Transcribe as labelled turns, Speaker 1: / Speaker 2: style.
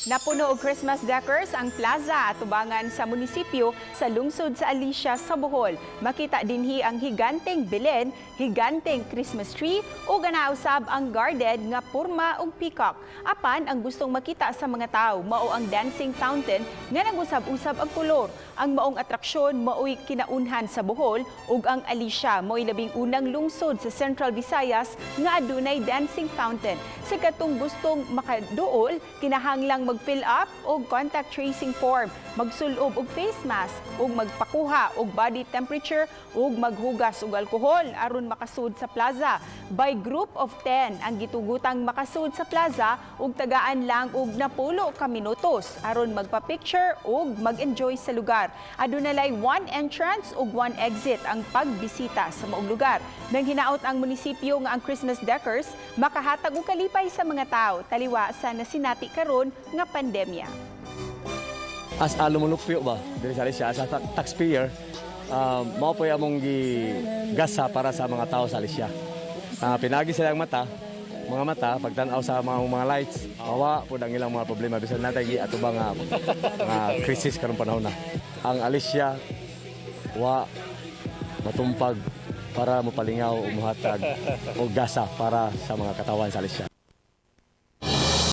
Speaker 1: Napuno og Christmas decors ang plaza atubangan sa munisipyo sa lungsod sa Alicia sa Bohol. Makita dinhi ang higanteng Belen, higanteng Christmas tree ug usab ang garden nga porma og peacock. Apan ang gustong makita sa mga tao mao ang dancing fountain nga nagusab-usab ang kolor. Ang maong atraksyon maoy kinaunhan sa Bohol ug ang Alicia maoy labing unang lungsod sa Central Visayas nga adunay dancing fountain. Sa katong gustong makaduol, kinahanglang mag-fill up og contact tracing form, magsulob og face mask ug magpakuha og body temperature ug maghugas og alkohol aron makasud sa plaza. By group of 10 ang gitugutang makasud sa plaza ug tagaan lang og 60 ka minutos aron magpa-picture ug mag-enjoy sa lugar. Aduna lay one entrance ug one exit ang pagbisita sa maong lugar. Nang hinaot ang munisipyo nga ang Christmas decors makahatag og kalipay sa mga tao taliwa sa nasinati karon nga pandemya.
Speaker 2: As a lumulupyo ba diri sa Alicia, as a taxpayer, mao po among gigasa para sa mga tao sa Alicia. Pinagi sila ang mata, mga mata pagtan-aw sa mga lights, mawa po ang ilang mga problema bisan natay gi ato ba nga crisis karong panahon na. Ang Alicia wa matumpag para mopalingaw o muhatag og gasa para sa mga katawan sa Alicia.